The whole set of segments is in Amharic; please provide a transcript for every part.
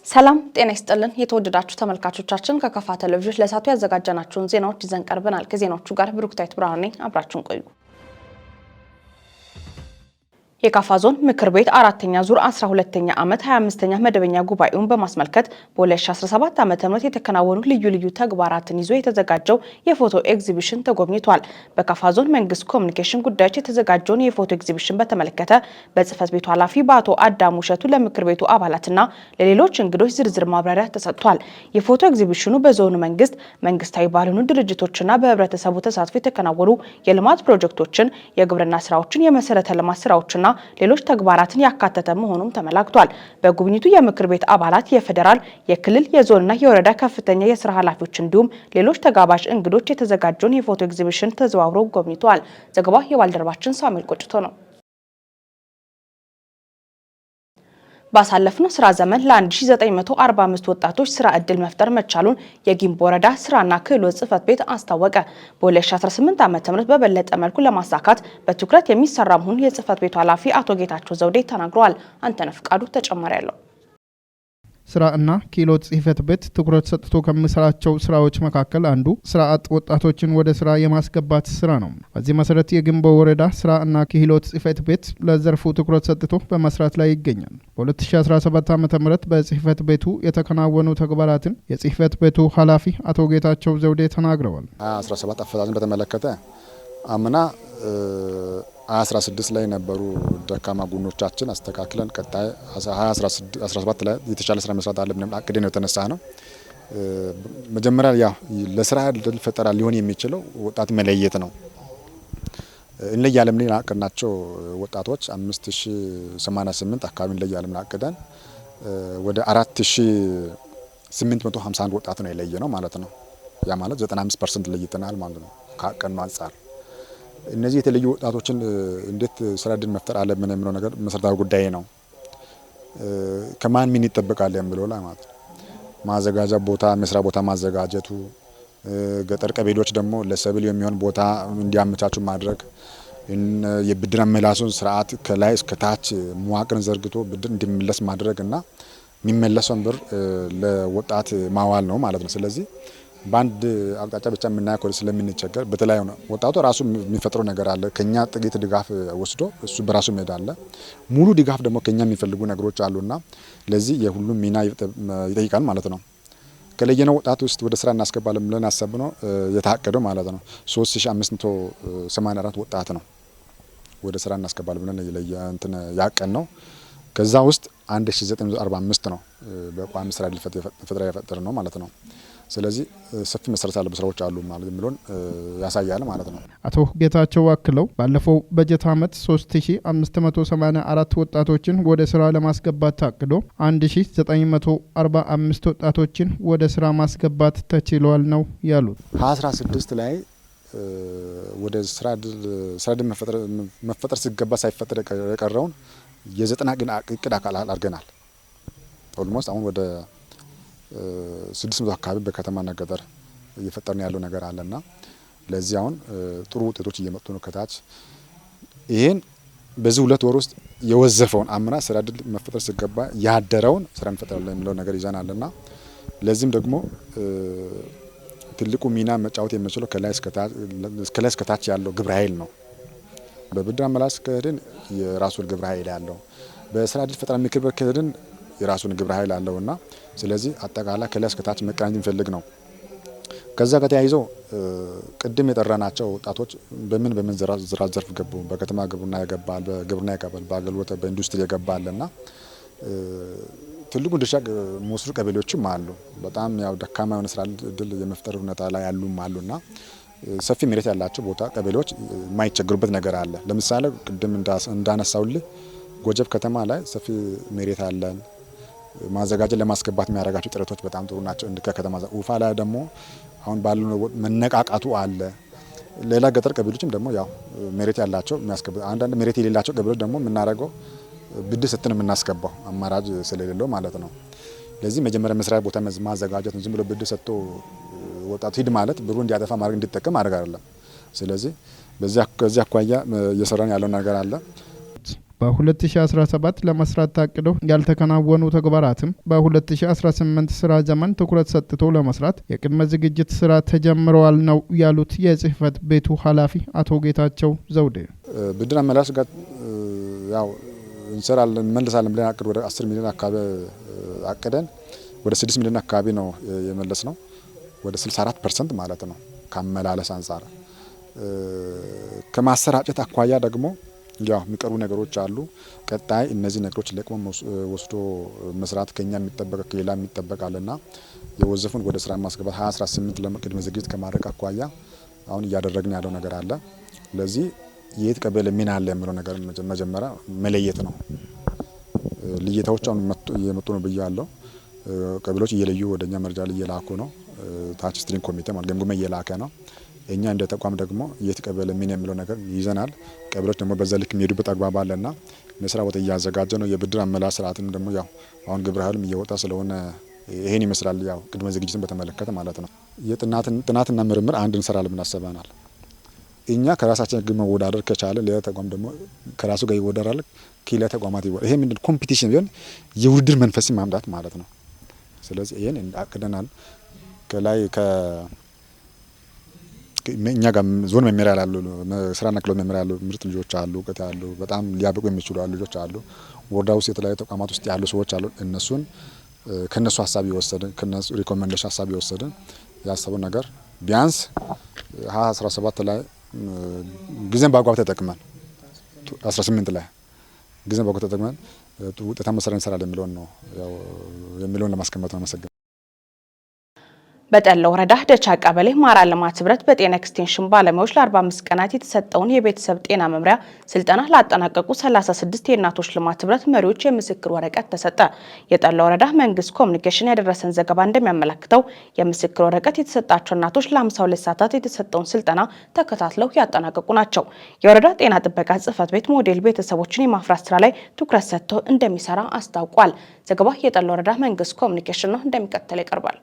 ሰላም ጤና ይስጥልን። የተወደዳችሁ ተመልካቾቻችን፣ ከካፋ ቴሌቪዥን ለሰዓቱ ያዘጋጀናቸውን ዜናዎች ይዘን ቀርበናል። ከዜናዎቹ ጋር ብሩክታይት ብርሃኑ ነኝ። አብራችሁን ቆዩ። የካፋ ዞን ምክር ቤት አራተኛ ዙር 12ኛ ዓመት 25ኛ መደበኛ ጉባኤውን በማስመልከት በ2017 ዓ.ም የተከናወኑ ልዩ ልዩ ተግባራትን ይዞ የተዘጋጀው የፎቶ ኤግዚቢሽን ተጎብኝቷል። በካፋ ዞን መንግስት ኮሚኒኬሽን ጉዳዮች የተዘጋጀውን የፎቶ ኤግዚቢሽን በተመለከተ በጽህፈት ቤቱ ኃላፊ በአቶ አዳሙ እሸቱ ለምክር ቤቱ አባላትና ለሌሎች እንግዶች ዝርዝር ማብራሪያ ተሰጥቷል። የፎቶ ኤግዚቢሽኑ በዞኑ መንግስት፣ መንግስታዊ ባልሆኑ ድርጅቶችና በህብረተሰቡ ተሳትፎ የተከናወኑ የልማት ፕሮጀክቶችን፣ የግብርና ስራዎችን፣ የመሰረተ ልማት ስራዎችና ሌሎች ተግባራትን ያካተተ መሆኑም ተመላክቷል። በጉብኝቱ የምክር ቤት አባላት፣ የፌዴራል፣ የክልል፣ የዞንና የወረዳ ከፍተኛ የስራ ኃላፊዎች እንዲሁም ሌሎች ተጋባዥ እንግዶች የተዘጋጀውን የፎቶ ኤግዚቢሽን ተዘዋውረው ጎብኝተዋል። ዘገባው የባልደረባችን ሳሙኤል ቆጭቶ ነው። ባሳለፍነው ስራ ዘመን ለ1945 ወጣቶች ስራ ዕድል መፍጠር መቻሉን የጊምቦ ወረዳ ስራና ክህሎት ጽሕፈት ቤት አስታወቀ። በ2018 ዓ.ም በበለጠ መልኩ ለማሳካት በትኩረት የሚሰራ መሆኑን የጽሕፈት ቤቱ ኃላፊ አቶ ጌታቸው ዘውዴ ተናግረዋል። አንተነህ ፍቃዱ ተጨማሪ አለው። ስራ እና ክህሎት ጽህፈት ቤት ትኩረት ሰጥቶ ከሚሰራቸው ስራዎች መካከል አንዱ ስራ አጥ ወጣቶችን ወደ ስራ የማስገባት ስራ ነው። በዚህ መሰረት የጊምቦ ወረዳ ስራ እና ክህሎት ጽህፈት ቤት ለዘርፉ ትኩረት ሰጥቶ በመስራት ላይ ይገኛል። በ2017 ዓ ም በጽህፈት ቤቱ የተከናወኑ ተግባራትን የጽህፈት ቤቱ ኃላፊ አቶ ጌታቸው ዘውዴ ተናግረዋል። 17 አፈጻጸም በተመለከተ አምና 2016 ላይ የነበሩ ደካማ ጎኖቻችን አስተካክለን ቀጣይ 2017 ላይ የተሻለ ስራ መስራት አለብን አቅደን ነው የተነሳ ነው። መጀመሪያ ያው ለስራ እድል ፈጠራ ሊሆን የሚችለው ወጣት መለየት ነው። እንለያለን ብለን ያቀድናቸው ወጣቶች 5088 አካባቢ እንለያለን ብለን አቅደን ወደ 4851 ወጣት ነው የለየ ነው ማለት ነው። ያ ማለት 95% ለይተናል ማለት ነው ካቀድነው አንጻር። እነዚህ የተለዩ ወጣቶችን እንዴት ስራ እድል መፍጠር አለብን የሚለው ነገር መሰረታዊ ጉዳይ ነው። ከማን ምን ይጠበቃል የሚለው ላይ ማለት ነው። ማዘጋጃ ቦታ፣ መስሪያ ቦታ ማዘጋጀቱ፣ ገጠር ቀበሌዎች ደግሞ ለሰብል የሚሆን ቦታ እንዲያመቻቹ ማድረግ፣ የብድር አመላሱን ስርዓት ከላይ እስከ ታች መዋቅርን ዘርግቶ ብድር እንዲመለስ ማድረግ እና የሚመለሰውን ብር ለወጣት ማዋል ነው ማለት ነው። ስለዚህ በአንድ አቅጣጫ ብቻ የምናየው ስለምንቸገር በተለያዩ ነው። ወጣቱ ራሱ የሚፈጥረው ነገር አለ። ከኛ ጥቂት ድጋፍ ወስዶ እሱ በራሱ መሄድ አለ። ሙሉ ድጋፍ ደግሞ ከኛ የሚፈልጉ ነገሮች አሉና ለዚህ የሁሉም ሚና ይጠይቃል ማለት ነው። ከለየነው ወጣት ውስጥ ወደ ስራ እናስገባለን ብለን ያሰብነው የታቀደው ማለት ነው 3584 ወጣት ነው ወደ ስራ እናስገባለን ብለን እንትን ያቀን ነው። ከዛ ውስጥ 1945 ነው በቋሚ ስራ እድል ፈጠራ የፈጠረ ነው ማለት ነው። ስለዚህ ሰፊ መሰረት ያለው ስራዎች አሉ ማለት የሚለውን ያሳያል ማለት ነው። አቶ ጌታቸው አክለው ባለፈው በጀት ዓመት 3584 ወጣቶችን ወደ ስራ ለማስገባት ታቅዶ 1945 ወጣቶችን ወደ ስራ ማስገባት ተችሏል ነው ያሉት። 16 ላይ ወደ ስራ እድል መፈጠር ሲገባ ሳይፈጠር የቀረውን የ90 ቀን እቅድ አካል አድርገናል። Almost አሁን ወደ 600 አካባቢ በከተማና ገጠር እየፈጠርን ያለው ነገር አለና ለዚህ አሁን ጥሩ ውጤቶች እየመጡ ነው ከታች። ይሄን በዚህ 2 ወር ውስጥ የወዘፈውን አምና ስራ እድል መፈጠር ሲገባ ያደረውን ስራ እንፈጥራለን የሚለው ነገር ይዘናልና ለዚህም ደግሞ ትልቁ ሚና መጫወት የሚችለው ከላይ እስከ ታች ያለው ግብረ ኃይል ነው። በብድር አመላስ ከሄድን የራሱን ግብረ ኃይል ያለው፣ በስራ እድል ፈጠራ ምክር ቤት ከሄድን የራሱን ግብረ ኃይል አለውና ስለዚህ አጠቃላይ ከላይ እስከ ታች መቀናጀት የሚፈልግ ነው። ከዛ ጋር ተያይዞ ቅድም የጠራናቸው ወጣቶች በምን በምን ስራ ዘርፍ ገቡ፣ በከተማ ግብርና ይገባል፣ በግብርና ይገባል፣ በአገልግሎት በኢንዱስትሪ ይገባልና ትልቁን ድርሻ የሚወስዱ ቀበሌዎችም አሉ። በጣም ያው ደካማ የሆነ ስራ እድል የመፍጠር ሁኔታ ላይ ያሉም አሉና ሰፊ መሬት ያላቸው ቦታ ቀበሌዎች የማይቸግሩበት ነገር አለ። ለምሳሌ ቅድም እንዳነሳውልህ ጎጀብ ከተማ ላይ ሰፊ መሬት አለን። ማዘጋጀት ለማስገባት የሚያደርጋቸው ጥረቶች በጣም ጥሩ ናቸው። እንደ ከከተማ ውፋ ላይ ደግሞ አሁን ባለው መነቃቃቱ አለ። ሌላ ገጠር ቀበሌዎችም ደግሞ ያው መሬት ያላቸው የሚያስገቡ፣ አንዳንድ መሬት የሌላቸው ቀበሌዎች ደግሞ የምናደርገው ብድር ሰጥተን የምናስገባው አማራጭ ስለሌለው ማለት ነው። ለዚህ መጀመሪያ መስሪያ ቦታ ማዘጋጀት ነው። ዝም ብሎ ብድር ሰጥቶ ወጣቱ ሂድ ማለት ብሩ እንዲያጠፋ ማድረግ እንዲጠቀም ማድረግ አይደለም። ስለዚህ በዚህ አኳያ እየሰራን ያለው ነገር አለ። በ2017 ለመስራት ታቅደው ያልተከናወኑ ተግባራትም በ2018 ስራ ዘመን ትኩረት ሰጥቶ ለመስራት የቅድመ ዝግጅት ስራ ተጀምረዋል ነው ያሉት የጽህፈት ቤቱ ኃላፊ አቶ ጌታቸው ዘውዴ። ብድር አመላሽ ጋር ያው እንሰራለን እንመልሳለን ብለን አቅድ ወደ 10 ሚሊዮን አካባቢ አቅደን ወደ 6 ሚሊዮን አካባቢ ነው የመለስ ነው፣ ወደ 64% ማለት ነው ከአመላለስ አንጻር። ከማሰራጨት አኳያ ደግሞ ያው የሚቀሩ ነገሮች አሉ። ቀጣይ እነዚህ ነገሮች ለቅሞ ወስዶ መስራት ከኛ የሚጠበቅ ከሌላ የሚጠበቅ አለና የወዘፉን ወደ ስራ ማስገባት 2018 ለቅድመ ዝግጅት ከማድረግ አኳያ አሁን እያደረግን ያለው ነገር አለ። ለዚህ የት ቀበሌ ምን አለ የሚለው ነገር መጀመሪያ መለየት ነው። ልየታዎች አሁን እየመጡ ነው ብያለሁ። ቀበሌዎች እየለዩ ወደኛ መረጃ እየላኩ ነው። ታች steering ኮሚቴ ማለት ገምግሞ እየላከ ነው። እኛ እንደ ተቋም ደግሞ የት ቀበሌ ምን የሚለው ነገር ይዘናል። ቀበሌዎች ደግሞ በዛ ልክ የሚሄዱበት አግባብ አለና መስሪያ ቦታ እያዘጋጀ ነው። የብድር አመላስ ስርዓትም ደግሞ ያው አሁን ግብረ ኃይልም እየወጣ ስለሆነ ይሄን ይመስላል። ያው ቅድመ ዝግጅትን በተመለከተ ማለት ነው። የጥናትና ምርምር አንድ እንሰራለን ብለን አስበናል። እኛ ከራሳችን ጋር መወዳደር ከቻለ ሌላ ተቋም ደግሞ ከራሱ ጋር ይወዳደራል። ከሌላ ተቋማት ይወዳደራል። ይሄ ምንድን competition ቢሆን የውድድር መንፈስን ማምጣት ማለት ነው። ስለዚህ ይሄን አቅደናል። ከላይ እኛ ጋር ዞን መመሪያ ያሉ ስራና ክህሎት መመሪያ ያሉ ምርጥ ልጆች አሉ፣ እውቀት ያሉ በጣም ሊያበቁ የሚችሉ ልጆች አሉ። ወረዳ ውስጥ የተለያዩ ተቋማት ውስጥ ያሉ ሰዎች አሉ። እነሱን ከነሱ ሀሳብ ይወሰድን ከነሱ recommendation ሀሳብ ይወሰድን ያሰቡን ነገር ቢያንስ 2017 ላይ ጊዜን በአግባብ ተጠቅመን 18 ላይ ጊዜን በአግባብ ተጠቅመን ውጤታማ ስራ እንሰራለን የሚለውን ነው ያው የሚለውን ለማስቀመጥ ነው። አመሰግናለሁ። በጠላ ወረዳ ደቻ ቀበሌ ማራ ልማት ህብረት በጤና ኤክስቴንሽን ባለሙያዎች ለ45 ቀናት የተሰጠውን የቤተሰብ ጤና መምሪያ ስልጠና ላጠናቀቁ 36 የእናቶች ልማት ህብረት መሪዎች የምስክር ወረቀት ተሰጠ። የጠላ ወረዳ መንግስት ኮሚኒኬሽን ያደረሰን ዘገባ እንደሚያመላክተው የምስክር ወረቀት የተሰጣቸው እናቶች ለ52 ሰዓታት የተሰጠውን ስልጠና ተከታትለው ያጠናቀቁ ናቸው። የወረዳ ጤና ጥበቃ ጽሕፈት ቤት ሞዴል ቤተሰቦችን የማፍራት ስራ ላይ ትኩረት ሰጥቶ እንደሚሰራ አስታውቋል። ዘገባ የጠላ ወረዳ መንግስት ኮሚኒኬሽን ነው፣ እንደሚከተለው ይቀርባል።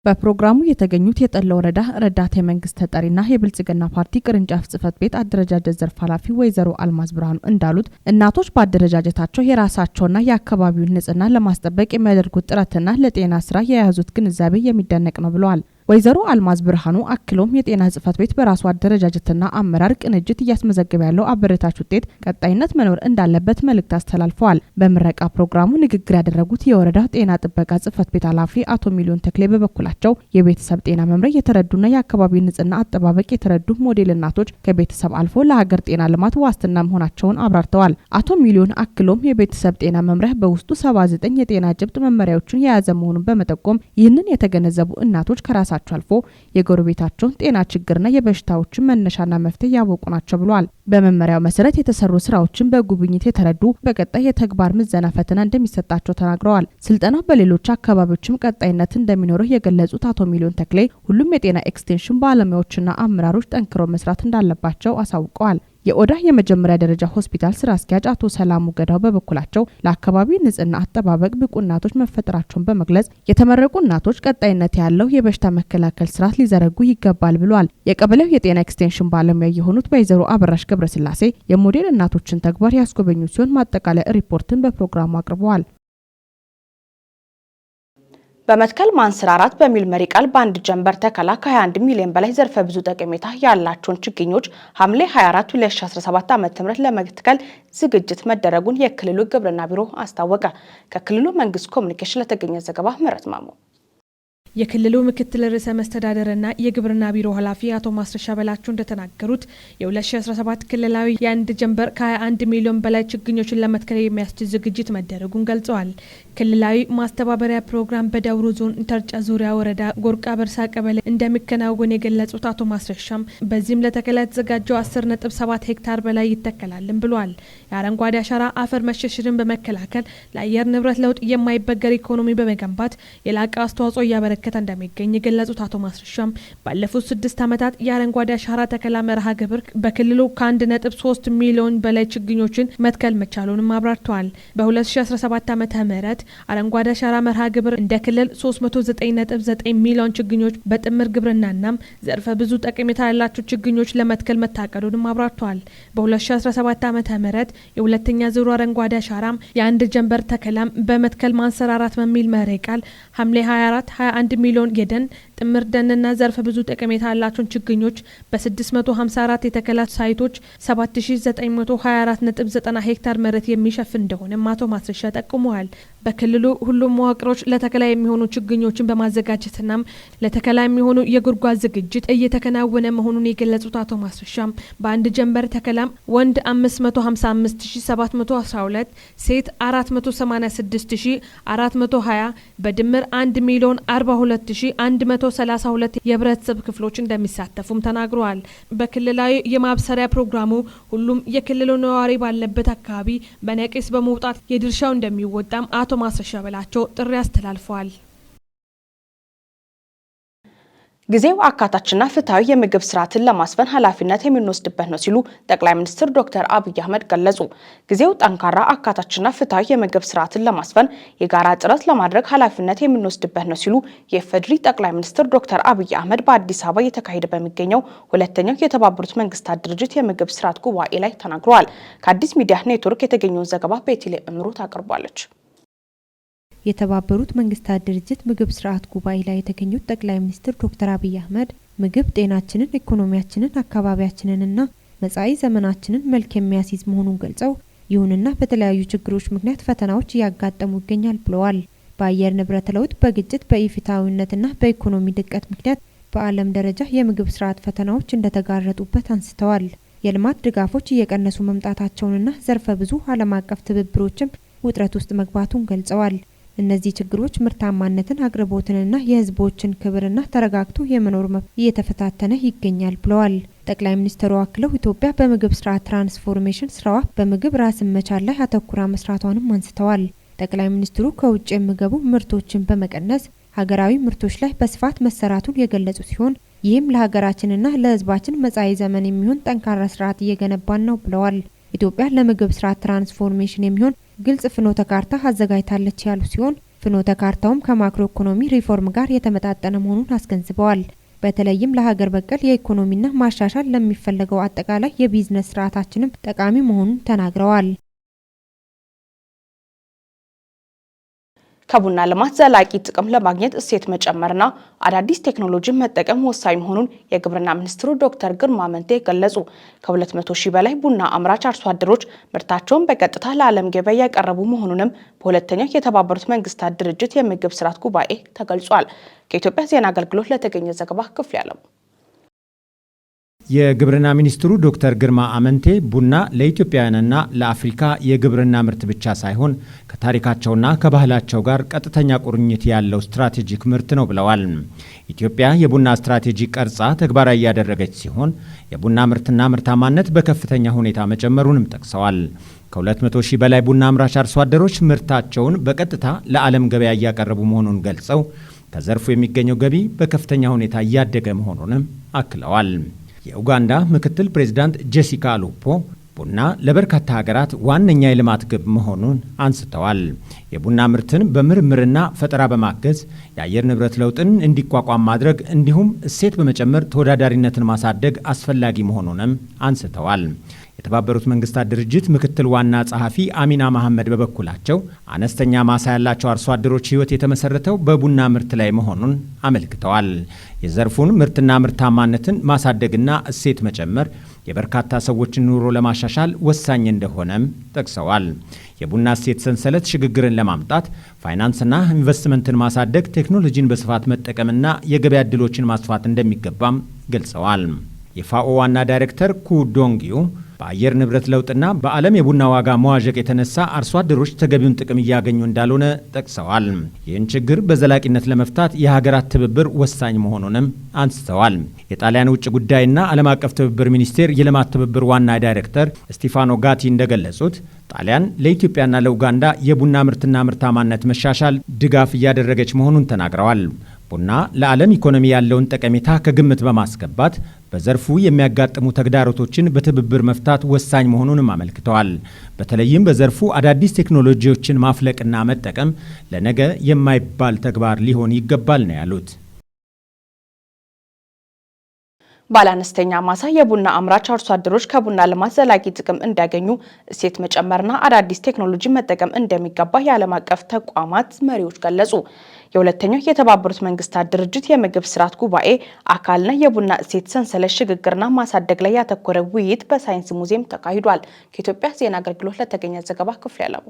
በፕሮግራሙ የተገኙት የጠላ ወረዳ ረዳት የመንግስት ተጠሪና የብልጽግና ፓርቲ ቅርንጫፍ ጽህፈት ቤት አደረጃጀት ዘርፍ ኃላፊ ወይዘሮ አልማዝ ብርሃኑ እንዳሉት እናቶች በአደረጃጀታቸው የራሳቸውና የአካባቢውን ንጽህና ለማስጠበቅ የሚያደርጉት ጥረትና ለጤና ስራ የያዙት ግንዛቤ የሚደነቅ ነው ብለዋል። ወይዘሮ አልማዝ ብርሃኑ አክሎም የጤና ጽህፈት ቤት በራሱ አደረጃጀትና አመራር ቅንጅት እያስመዘገበ ያለው አበረታች ውጤት ቀጣይነት መኖር እንዳለበት መልእክት አስተላልፈዋል። በምረቃ ፕሮግራሙ ንግግር ያደረጉት የወረዳ ጤና ጥበቃ ጽህፈት ቤት ኃላፊ አቶ ሚሊዮን ተክሌ በበኩላቸው የቤተሰብ ጤና መምሪያ የተረዱና የአካባቢ ንጽህና አጠባበቅ የተረዱ ሞዴል እናቶች ከቤተሰብ አልፎ ለሀገር ጤና ልማት ዋስትና መሆናቸውን አብራርተዋል። አቶ ሚሊዮን አክሎም የቤተሰብ ጤና መምሪያ በውስጡ 79 የጤና ጭብጥ መመሪያዎችን የያዘ መሆኑን በመጠቆም ይህንን የተገነዘቡ እናቶች ከራሳቸው አልፎ የጎረቤታቸውን ጤና ችግርና የበሽታዎችን መነሻና መፍትሄ ያወቁ ናቸው ብለዋል። በመመሪያው መሰረት የተሰሩ ስራዎችን በጉብኝት የተረዱ በቀጣይ የተግባር ምዘና ፈተና እንደሚሰጣቸው ተናግረዋል። ስልጠናው በሌሎች አካባቢዎችም ቀጣይነት እንደሚኖረው የገለጹት አቶ ሚሊዮን ተክሌ ሁሉም የጤና ኤክስቴንሽን ባለሙያዎችና አመራሮች ጠንክረው መስራት እንዳለባቸው አሳውቀዋል። የኦዳ የመጀመሪያ ደረጃ ሆስፒታል ስራ አስኪያጅ አቶ ሰላሙ ገዳው በበኩላቸው ለአካባቢ ንጽህና አጠባበቅ ብቁ እናቶች መፈጠራቸውን በመግለጽ የተመረቁ እናቶች ቀጣይነት ያለው የበሽታ መከላከል ስርዓት ሊዘረጉ ይገባል ብለዋል። የቀበሌው የጤና ኤክስቴንሽን ባለሙያ የሆኑት ወይዘሮ አበራሽ ገብረስላሴ የሞዴል እናቶችን ተግባር ያስጎበኙ ሲሆን ማጠቃለያ ሪፖርትን በፕሮግራሙ አቅርበዋል። በመትከል ማንሰራራት በሚል መሪ ቃል በአንድ ጀንበር ተከላ ከ21 ሚሊዮን በላይ ዘርፈ ብዙ ጠቀሜታ ያላቸውን ችግኞች ሐምሌ 24 2017 ዓ.ም ለመትከል ዝግጅት መደረጉን የክልሉ ግብርና ቢሮ አስታወቀ። ከክልሉ መንግስት ኮሚኒኬሽን ለተገኘ ዘገባ ምህረት ማሞ። የክልሉ ምክትል ርዕሰ መስተዳደርና የግብርና ቢሮ ኃላፊ አቶ ማስረሻ በላቸው እንደተናገሩት የ2017 ክልላዊ የአንድ ጀንበር ከ21 ሚሊዮን በላይ ችግኞችን ለመትከል የሚያስችል ዝግጅት መደረጉን ገልጸዋል። ክልላዊ ማስተባበሪያ ፕሮግራም በዳውሮ ዞን ተርጫ ዙሪያ ወረዳ ጎርቃ በርሳ ቀበሌ እንደሚከናወን የገለጹት አቶ ማስረሻም በዚህም ለተከላ የተዘጋጀው 10.7 ሄክታር በላይ ይተከላልን ብለዋል። የአረንጓዴ አሻራ አፈር መሸርሸርን በመከላከል ለአየር ንብረት ለውጥ የማይበገር ኢኮኖሚ በመገንባት የላቀ አስተዋጽኦ እያበረከተ እያበረከተ እንደሚገኝ የገለጹት አቶ ማስረሻም ባለፉት 6 ዓመታት የአረንጓዴ አሻራ ተከላ መርሃ ግብር በክልሉ ከ1.3 ሚሊዮን በላይ ችግኞችን መትከል መቻሉንም አብራርተዋል። በ2017 ዓ.ም. አረንጓዴ አሻራ መርሃ ግብር እንደ ክልል 309.9 ሚሊዮን ችግኞች በጥምር ግብርናና ዘርፈ ብዙ ጠቀሜታ ያላቸው ችግኞች ለመትከል መታቀዱንም አብራርተዋል። በ2017 ዓ.ም. የሁለተኛ ዙር አረንጓዴ አሻራም የአንድ ጀንበር ተከላም በመትከል ማንሰራራት በሚል መሪ ቃል ሐምሌ 24 21 ሚሊዮን የደን፣ ጥምር ደንና ዘርፈ ብዙ ጠቀሜታ ያላቸውን ችግኞች በ654 የተከላ ሳይቶች 7924.90 ሄክታር መሬት የሚሸፍን እንደሆነም አቶ ማስረሻ ጠቁመዋል። በክልሉ ሁሉም መዋቅሮች ለተከላ የሚሆኑ ችግኞችን በማዘጋጀትና ለተከላ የሚሆኑ የጉድጓድ ዝግጅት እየተከናወነ መሆኑን የገለጹት አቶ ማስረሻም በአንድ ጀንበር ተከላም ወንድ 555712፣ ሴት 486420፣ በድምር 1 ሚሊዮን 42132 የህብረተሰብ ክፍሎች እንደሚሳተፉም ተናግረዋል። በክልላዊ የማብሰሪያ ፕሮግራሙ ሁሉም የክልሉ ነዋሪ ባለበት አካባቢ በነቂስ በመውጣት የድርሻው እንደሚወጣም አቶ ማስረሻ በላቸው ጥሪ አስተላልፈዋል። ጊዜው አካታችና ፍትሐዊ የምግብ ስርዓትን ለማስፈን ኃላፊነት የምንወስድበት ነው ሲሉ ጠቅላይ ሚኒስትር ዶክተር አብይ አህመድ ገለጹ። ጊዜው ጠንካራ፣ አካታችና ፍትሐዊ የምግብ ስርዓትን ለማስፈን የጋራ ጥረት ለማድረግ ኃላፊነት የምንወስድበት ነው ሲሉ የኢፌዴሪ ጠቅላይ ሚኒስትር ዶክተር አብይ አህመድ በአዲስ አበባ እየተካሄደ በሚገኘው ሁለተኛው የተባበሩት መንግስታት ድርጅት የምግብ ስርዓት ጉባኤ ላይ ተናግረዋል። ከአዲስ ሚዲያ ኔትወርክ የተገኘውን ዘገባ ቤተልሔም እምሩ ታቀርባለች። የተባበሩት መንግስታት ድርጅት ምግብ ስርዓት ጉባኤ ላይ የተገኙት ጠቅላይ ሚኒስትር ዶክተር አብይ አህመድ ምግብ ጤናችንን፣ ኢኮኖሚያችንን፣ አካባቢያችንንና መጻኢ ዘመናችንን መልክ የሚያስይዝ መሆኑን ገልጸው ይሁንና በተለያዩ ችግሮች ምክንያት ፈተናዎች እያጋጠሙ ይገኛል ብለዋል። በአየር ንብረት ለውጥ፣ በግጭት፣ በኢፍትሐዊነትና በኢኮኖሚ ድቀት ምክንያት በዓለም ደረጃ የምግብ ስርዓት ፈተናዎች እንደተጋረጡበት አንስተዋል። የልማት ድጋፎች እየቀነሱ መምጣታቸውንና ዘርፈ ብዙ ዓለም አቀፍ ትብብሮችም ውጥረት ውስጥ መግባቱን ገልጸዋል። እነዚህ ችግሮች ምርታማነትን፣ አቅርቦትንና የሕዝቦችን ክብርና ተረጋግቶ የመኖር መብት እየተፈታተነ ይገኛል ብለዋል። ጠቅላይ ሚኒስትሩ አክለው ኢትዮጵያ በምግብ ስርዓት ትራንስፎርሜሽን ስራዋ በምግብ ራስን መቻል ላይ አተኩራ መስራቷንም አንስተዋል። ጠቅላይ ሚኒስትሩ ከውጭ የሚገቡ ምርቶችን በመቀነስ ሀገራዊ ምርቶች ላይ በስፋት መሰራቱን የገለጹ ሲሆን ይህም ለሀገራችንና ለሕዝባችን መጻኢ ዘመን የሚሆን ጠንካራ ስርዓት እየገነባን ነው ብለዋል። ኢትዮጵያ ለምግብ ስርዓት ትራንስፎርሜሽን የሚሆን ግልጽ ፍኖተ ካርታ አዘጋጅታለች ያሉ ሲሆን ፍኖተ ካርታውም ከማክሮ ኢኮኖሚ ሪፎርም ጋር የተመጣጠነ መሆኑን አስገንዝበዋል። በተለይም ለሀገር በቀል የኢኮኖሚና ማሻሻል ለሚፈለገው አጠቃላይ የቢዝነስ ስርዓታችንም ጠቃሚ መሆኑን ተናግረዋል። ከቡና ልማት ዘላቂ ጥቅም ለማግኘት እሴት መጨመርና አዳዲስ ቴክኖሎጂን መጠቀም ወሳኝ መሆኑን የግብርና ሚኒስትሩ ዶክተር ግርማ አመንቴ ገለጹ። ከ200 ሺህ በላይ ቡና አምራች አርሶ አደሮች ምርታቸውን በቀጥታ ለዓለም ገበያ ያቀረቡ መሆኑንም በሁለተኛው የተባበሩት መንግስታት ድርጅት የምግብ ስርዓት ጉባኤ ተገልጿል። ከኢትዮጵያ ዜና አገልግሎት ለተገኘ ዘገባ ክፍሌ አለሙ። የግብርና ሚኒስትሩ ዶክተር ግርማ አመንቴ ቡና ለኢትዮጵያውያንና ለአፍሪካ የግብርና ምርት ብቻ ሳይሆን ከታሪካቸውና ከባህላቸው ጋር ቀጥተኛ ቁርኝት ያለው ስትራቴጂክ ምርት ነው ብለዋል። ኢትዮጵያ የቡና ስትራቴጂ ቀርጻ ተግባራዊ እያደረገች ሲሆን የቡና ምርትና ምርታማነት በከፍተኛ ሁኔታ መጨመሩንም ጠቅሰዋል። ከ200 ሺህ በላይ ቡና አምራች አርሶ አደሮች ምርታቸውን በቀጥታ ለዓለም ገበያ እያቀረቡ መሆኑን ገልጸው ከዘርፉ የሚገኘው ገቢ በከፍተኛ ሁኔታ እያደገ መሆኑንም አክለዋል። የኡጋንዳ ምክትል ፕሬዚዳንት ጄሲካ አሉፖ ቡና ለበርካታ ሀገራት ዋነኛ የልማት ግብ መሆኑን አንስተዋል። የቡና ምርትን በምርምርና ፈጠራ በማገዝ የአየር ንብረት ለውጥን እንዲቋቋም ማድረግ እንዲሁም እሴት በመጨመር ተወዳዳሪነትን ማሳደግ አስፈላጊ መሆኑንም አንስተዋል። የተባበሩት መንግስታት ድርጅት ምክትል ዋና ጸሐፊ አሚና መሐመድ በበኩላቸው አነስተኛ ማሳ ያላቸው አርሶ አደሮች ሕይወት የተመሰረተው በቡና ምርት ላይ መሆኑን አመልክተዋል። የዘርፉን ምርትና ምርታማነትን ማሳደግና እሴት መጨመር የበርካታ ሰዎችን ኑሮ ለማሻሻል ወሳኝ እንደሆነም ጠቅሰዋል። የቡና እሴት ሰንሰለት ሽግግርን ለማምጣት ፋይናንስና ኢንቨስትመንትን ማሳደግ፣ ቴክኖሎጂን በስፋት መጠቀምና የገበያ ዕድሎችን ማስፋት እንደሚገባም ገልጸዋል። የፋኦ ዋና ዳይሬክተር ኩ ዶንጊዩ በአየር ንብረት ለውጥና በዓለም የቡና ዋጋ መዋዠቅ የተነሳ አርሶ አደሮች ተገቢውን ጥቅም እያገኙ እንዳልሆነ ጠቅሰዋል። ይህን ችግር በዘላቂነት ለመፍታት የሀገራት ትብብር ወሳኝ መሆኑንም አንስተዋል። የጣሊያን ውጭ ጉዳይና ዓለም አቀፍ ትብብር ሚኒስቴር የልማት ትብብር ዋና ዳይሬክተር ስቲፋኖ ጋቲ እንደገለጹት ጣሊያን ለኢትዮጵያና ለኡጋንዳ የቡና ምርትና ምርታማነት መሻሻል ድጋፍ እያደረገች መሆኑን ተናግረዋል። ቡና ለዓለም ኢኮኖሚ ያለውን ጠቀሜታ ከግምት በማስገባት በዘርፉ የሚያጋጥሙ ተግዳሮቶችን በትብብር መፍታት ወሳኝ መሆኑንም አመልክተዋል። በተለይም በዘርፉ አዳዲስ ቴክኖሎጂዎችን ማፍለቅና መጠቀም ለነገ የማይባል ተግባር ሊሆን ይገባል ነው ያሉት። ባለአነስተኛ ማሳ የቡና አምራች አርሶ አደሮች ከቡና ልማት ዘላቂ ጥቅም እንዲያገኙ እሴት መጨመርና አዳዲስ ቴክኖሎጂ መጠቀም እንደሚገባ የዓለም አቀፍ ተቋማት መሪዎች ገለጹ። የሁለተኛው የተባበሩት መንግስታት ድርጅት የምግብ ስርዓት ጉባኤ አካልና የቡና እሴት ሰንሰለት ሽግግርና ማሳደግ ላይ ያተኮረ ውይይት በሳይንስ ሙዚየም ተካሂዷል። ከኢትዮጵያ ዜና አገልግሎት ለተገኘ ዘገባ ክፍሌ አለሙ።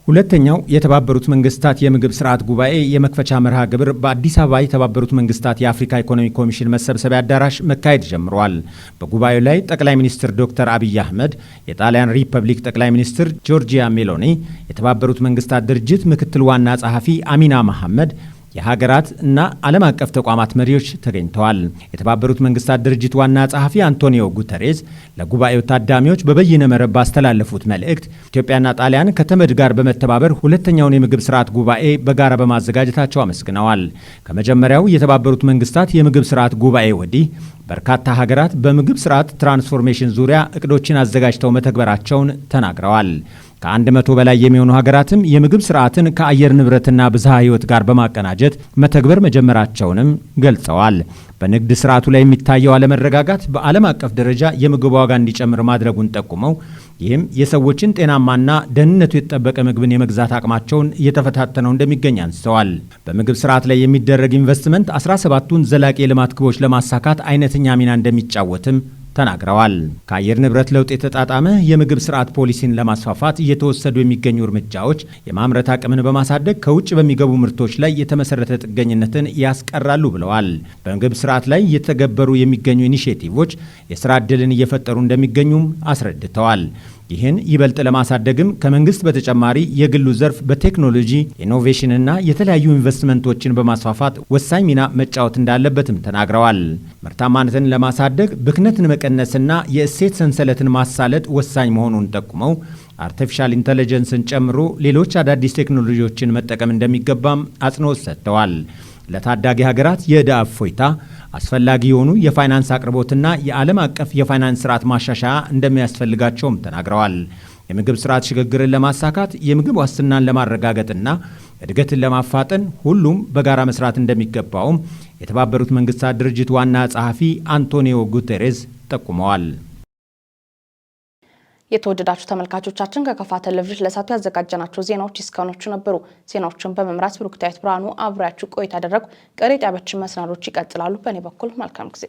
ሁለተኛው የተባበሩት መንግስታት የምግብ ስርዓት ጉባኤ የመክፈቻ መርሃ ግብር በአዲስ አበባ የተባበሩት መንግስታት የአፍሪካ ኢኮኖሚ ኮሚሽን መሰብሰቢያ አዳራሽ መካሄድ ጀምሯል። በጉባኤው ላይ ጠቅላይ ሚኒስትር ዶክተር አብይ አህመድ፣ የጣሊያን ሪፐብሊክ ጠቅላይ ሚኒስትር ጆርጂያ ሜሎኒ፣ የተባበሩት መንግስታት ድርጅት ምክትል ዋና ጸሐፊ አሚና መሐመድ፣ የሀገራት እና ዓለም አቀፍ ተቋማት መሪዎች ተገኝተዋል። የተባበሩት መንግስታት ድርጅት ዋና ጸሐፊ አንቶኒዮ ጉተሬዝ ለጉባኤው ታዳሚዎች በበይነ መረብ ባስተላለፉት መልእክት ኢትዮጵያና ጣሊያን ከተመድ ጋር በመተባበር ሁለተኛውን የምግብ ስርዓት ጉባኤ በጋራ በማዘጋጀታቸው አመስግነዋል። ከመጀመሪያው የተባበሩት መንግስታት የምግብ ስርዓት ጉባኤ ወዲህ በርካታ ሀገራት በምግብ ስርዓት ትራንስፎርሜሽን ዙሪያ እቅዶችን አዘጋጅተው መተግበራቸውን ተናግረዋል። ከ100 በላይ የሚሆኑ ሀገራትም የምግብ ስርዓትን ከአየር ንብረትና ብዝሃ ሕይወት ጋር በማቀናጀት መተግበር መጀመራቸውንም ገልጸዋል። በንግድ ስርዓቱ ላይ የሚታየው አለመረጋጋት በዓለም አቀፍ ደረጃ የምግብ ዋጋ እንዲጨምር ማድረጉን ጠቁመው፣ ይህም የሰዎችን ጤናማና ደህንነቱ የተጠበቀ ምግብን የመግዛት አቅማቸውን እየተፈታተነው እንደሚገኝ አንስተዋል። በምግብ ስርዓት ላይ የሚደረግ ኢንቨስትመንት 17ቱን ዘላቂ የልማት ግቦች ለማሳካት አይነተኛ ሚና እንደሚጫወትም ተናግረዋል። ከአየር ንብረት ለውጥ የተጣጣመ የምግብ ስርዓት ፖሊሲን ለማስፋፋት እየተወሰዱ የሚገኙ እርምጃዎች የማምረት አቅምን በማሳደግ ከውጭ በሚገቡ ምርቶች ላይ የተመሰረተ ጥገኝነትን ያስቀራሉ ብለዋል። በምግብ ስርዓት ላይ እየተገበሩ የሚገኙ ኢኒሼቲቮች የስራ ዕድልን እየፈጠሩ እንደሚገኙም አስረድተዋል። ይህን ይበልጥ ለማሳደግም ከመንግስት በተጨማሪ የግሉ ዘርፍ በቴክኖሎጂ ኢኖቬሽንና የተለያዩ ኢንቨስትመንቶችን በማስፋፋት ወሳኝ ሚና መጫወት እንዳለበትም ተናግረዋል። ምርታማነትን ለማሳደግ ብክነትን መቀነስና የእሴት ሰንሰለትን ማሳለጥ ወሳኝ መሆኑን ጠቁመው፣ አርቲፊሻል ኢንተለጀንስን ጨምሮ ሌሎች አዳዲስ ቴክኖሎጂዎችን መጠቀም እንደሚገባም አጽንኦት ሰጥተዋል። ለታዳጊ ሀገራት የዕዳ እፎይታ፣ አስፈላጊ የሆኑ የፋይናንስ አቅርቦትና የዓለም አቀፍ የፋይናንስ ስርዓት ማሻሻያ እንደሚያስፈልጋቸውም ተናግረዋል። የምግብ ስርዓት ሽግግርን ለማሳካት፣ የምግብ ዋስትናን ለማረጋገጥና እድገትን ለማፋጠን ሁሉም በጋራ መስራት እንደሚገባውም የተባበሩት መንግስታት ድርጅት ዋና ጸሐፊ አንቶኒዮ ጉቴሬዝ ጠቁመዋል። የተወደዳችሁ ተመልካቾቻችን፣ ከከፋ ቴሌቪዥን ለሰዓቱ ያዘጋጀናቸው ዜናዎች እስካሁኖቹ ነበሩ። ዜናዎቹን በመምራት ብሩክታዊት ብርሃኑ አብሬያችሁ ቆይታ አደረጉ። ቀሪ ጣቢያችን መሰናዶች ይቀጥላሉ። በእኔ በኩል መልካም ጊዜ።